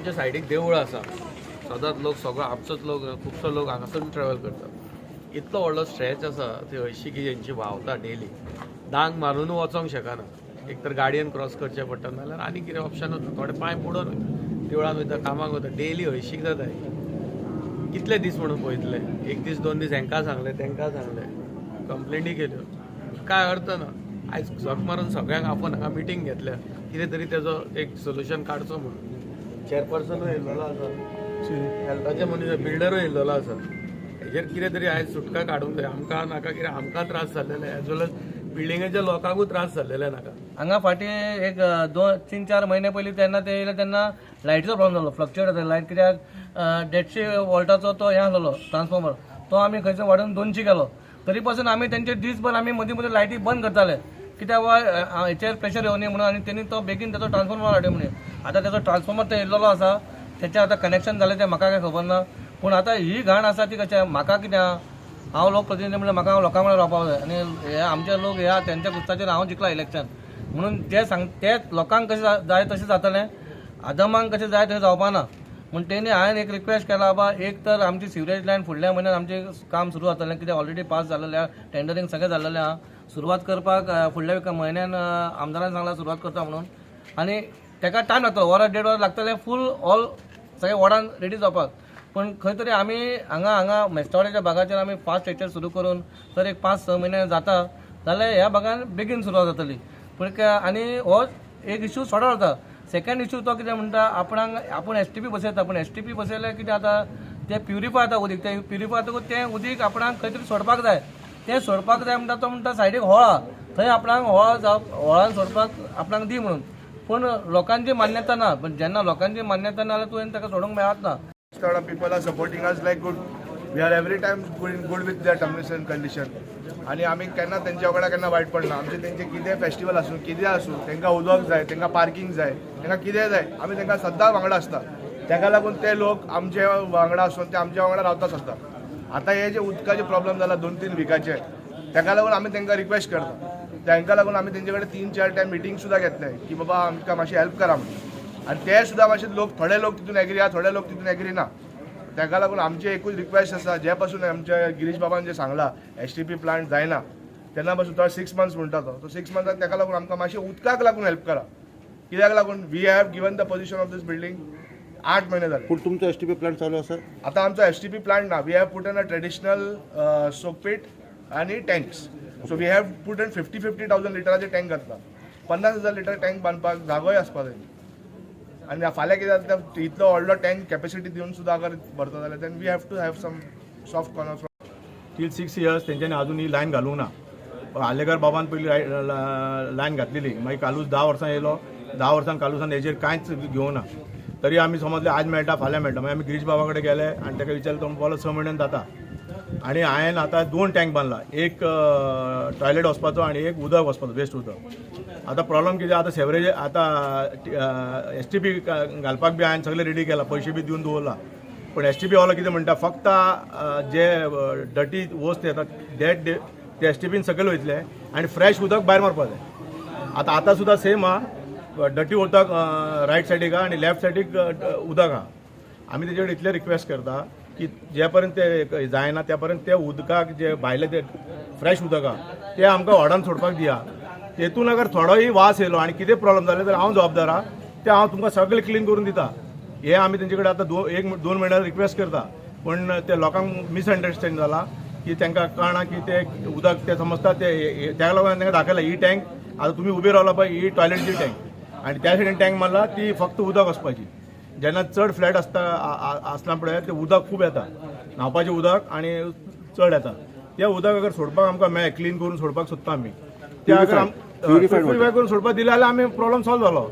आमच्या सायडीक देवूळ आसा. सदांच लोक, सगळो आमचोच लोक, खुबसो लोक हांगासून ट्रॅवल करता. इतलो व्हडलो स्ट्रेच आसा ती हळशीक हेंची व्हांवता डेली. दांग मारून वचोंक शकना. एक तर गाडयेन क्रॉस करचें पडटा, नाल्यार आनी कितें ऑप्शनूच ना. थोडे पांय बुडोवन वयता, देवळान वयता, कामाक वयता. डेली हळशीक जाता. कितले दीस म्हणून पळयतले? एक दीस, 2 दीस. हेंकां सांगलें, तेंकां सांगलें, कंप्लेनी केल्यो, काय अर्थ ना. आयज झक मारून सगळ्यांक आपोवन हांगा मिटींग घेतल्या, कितें तरी तेजो एक सोल्युशन काडचो म्हणून. चेअरपर्सनूय येयल्लो आसा, हेल्थाचे मनीस, बिल्डरूय येयल्लो आसा. हेजेर कितें तरी आयज सुटका काडूंक जाय आमकां. नाका कितें आमकां त्रास जाल्लेले, एज वेल एज बिल्डिंगेच्या लोकांकूय त्रास जाल्लेले नाका. हांगा फाटीं एक 2, 3, 4 म्हयने पयलीं तेन्ना ते येयले तेन्ना लायटीचो प्रॉब्लेम जालो. फ्लक्च्युएट जाता लायट, कित्याक 150 वोल्टाचो तो हें आसलेलो ट्रान्सफॉर्मर, तो आमी खंयसर वाडोवन 200 केलो. तरी पासून आमी तेंचे दीसभर आमी मदीं मदीं लायटी बंद करताले, कित्याक वा हेचेर प्रेशर येवनी म्हणून. आनी तेणी तो बेगीन तेजो ट्रान्सफॉर्मर हाडयो म्हणून. आतां तेजो ट्रान्सफॉर्मर ते येयल्लो आसा. तेचें आतां कनेक्शन जालें तें म्हाका काय खबर ना. पूण आतां ही घाण आसा ती कशें म्हाका कितें आहा, हांव लोकप्रतिनिधी म्हणल्यार म्हाका हांव लोकां वांगडा रावपाक जाय. आनी हे आमचे लोक हे तेंच्या गुस्ताचेर हांव जिखला इलेक्शन, म्हणून जे सांग ते लोकांक कशें जाय तशें जातलें, आदमांक कशें जाय तशें जावपा ना. म्हूण तेणी हांवें एक रिक्वेस्ट केला, बाबा, एक तर आमची सिवरेज लायन फुडल्या म्हयन्यात आमचें काम सुरू जातलें, कित्याक ऑलरेडी पास जाल्लेलें आहा, टेंडरींग सगळें जाल्लेलें आहा. सुरवात करपाक फुडल्या एका म्हयन्यान आमदारान सांगलां सुरवात करता म्हणून. आनी तेका टायम लागतलो, वरां देड वर लागतलें फूल ऑल सगळे वॉर्डान रेडी जावपाक. पूण खंय तरी आमी हांगा हांगा मेस्तावड्याच्या भागाचेर आमी फास्ट स्ट्रक्चर सुरू करून तर एक 5-6 म्हयने जाता जाल्यार ह्या भागान बेगीन सुरवात जातली. पूण आनी हो एक इशू सॉर्ट आउट जाता. सेकंड इशू तो कितें म्हणटा, आपणाक आपूण एसटीपी बसयता. पूण एसटीपी बसयल्यार कितें जाता, तें प्युरिफाय जाता उदीक. तें प्युरिफाय जातकूच तें उदीक आपणाक खंय तरी सोडपाक जाय. तें सोडपाक जाय म्हणटा, तो म्हणटा सायडीक होळ आहा, थंय आपणाक होळ जावप, होळान सोडपाक आपणाक दी म्हणून. पूण लोकांची मान्यता ना. पण जेन्ना लोकांची मान्यता ना जाल्यार तुवें ताका सोडूंक मेळत ना. Lot of people are supporting us like good. We are every time good, good with their terms and condition. आनी आमी केन्ना तेंच्या वांगडा केन्ना वायट पडना. आमचे तेंचे कितें फेस्टिवल आसूं, कितें आसूं, तांकां उदक जाय, तांकां पार्किंग जाय, तांकां कितें जाय, आमी तांकां सद्दां वांगडा आसता. ताका लागून ते लोक आमचे वांगडा आसून ते आमच्या वांगडा रावता सद्दां. आतां हे जे उदकाचे प्रॉब्लम जाला 2-3 विकाचे, ताका लागून आमी तांकां रिक्वेस्ट करता. तांकां लागून आमी तेंचे कडेन 3-4 टायम मिटींग सुद्दां घेतले की बाबा, आमकां मातशें हेल्प करा म्हणून. आनी ते सुद्दां मातशे लोक, थोडे लोक तितून एग्री आहा, थोडे लोक तितून एग्री ना. ताका लागून आमचें एकूच रिक्वेस्ट आसा, जे पासून आमच्या गिरीश बाबान जें सांगलां एसटीपी प्लांट जायना तेन्ना पासून, तो 6 मंथ्स म्हणटा, तो तो 6 मंथ्साक, ताका लागून आमकां मातशें उदकाक लागून हेल्प करा. कित्याक लागून we have given the possession of this building 8 म्हयने जाले. पूण तुमचो एसटीपी प्लांट चालू आसा? आता आमचो एसटीपी प्लांट ना. We have put in a traditional soak pit आनी tanks. So we have put in 50-50 thousand लिटराचे tank घातला. 50,000 लिटर टँक बांदपाक जागोय आसपा जाय. आनी फाल्यां कितें जाता, इतलो व्हडलो टँक कॅपॅसिटी दिवन सुद्दां अगर भरता जाल्यार, then we have to have some soft corner. Till 6 years तेंच्यांनी अजून ही लायन घालूंक ना. आर्लेकर बाबान पयली लायन घातलेली, मागीर कालूस 10 वर्सां येयलो. 10 वर्सां कालूसान हेजेर कांयच घेवना. तरी आमी समजले आज मेळटा, फाल्यां मेळटा. मागीर आमी गिरीश बाबा कडेन गेले आनी ताका विचारलें, तो म्हणपाक 6 म्हयन्यान जाता. आनी हांवें आतां दोन टँक बांदला, एक टॉयलेट वचपाचो आनी एक उदक वचपाचो, वेस्ट उदक. आतां प्रॉब्लम कितें, आतां सेवरेज, आतां एसटीपी घालपाक बी हांवें सगळें रेडी केलां, पयशे बी दिवन दवरला. पूण एसटीपी वालो कितें म्हणटा, फक्त जे डटी वस्त येता that ते एसटीपीन सकयल वयतले आनी फ्रेश उदक भायर मारपा जाय. आतां आतां सुद्दां सेम आहा, डटी उदक रायट सायडीक आहा आनी लेफ्ट सायडीक उदक आहा. आमी तेजे कडेन इतलें रिक्वेस्ट करता की जे पर्यंत ते जायना त्या पर्यंत ते उदकाक जे भायले ते फ्रेश उदक आहा ते आमकां वॉर्डान सोडपाक दिया. तेतून अगर थोडोय वास येयलो आनी कितें प्रॉब्लम जालें जाल्यार हांव जबाबदार आहा. ते हांव तुमकां सगळें क्लीन करून दिता. हे आमी तेंचे कडेन आतां 1-2 म्हयन्या रिक्वेस्ट करता. पूण ते लोकांक मिसअंडरस्टँड जाला की तांकां कळना की ते उदक ते समजता ते. ताका लागून तांकां दाखयला ही टँक. आतां तुमी उबे रावला पळय, ही टॉयलेटची टँक आनी त्या सायडीन टँक मारला ती फक्त उदक वचपाची. जेन्ना चड फ्लड आसता, आसला पळय, ते उदक खूब येता, न्हांवपाचें उदक आनी चड येता. ते उदक अगर सोडपाक आमकां मेळ्ळें, क्लीन करून सोडपाक सोदता आमी ते अगर Purified water. Purify करून सोडपाक दिलें जाल्यार आमी प्रॉब्लम सॉल्व जालो.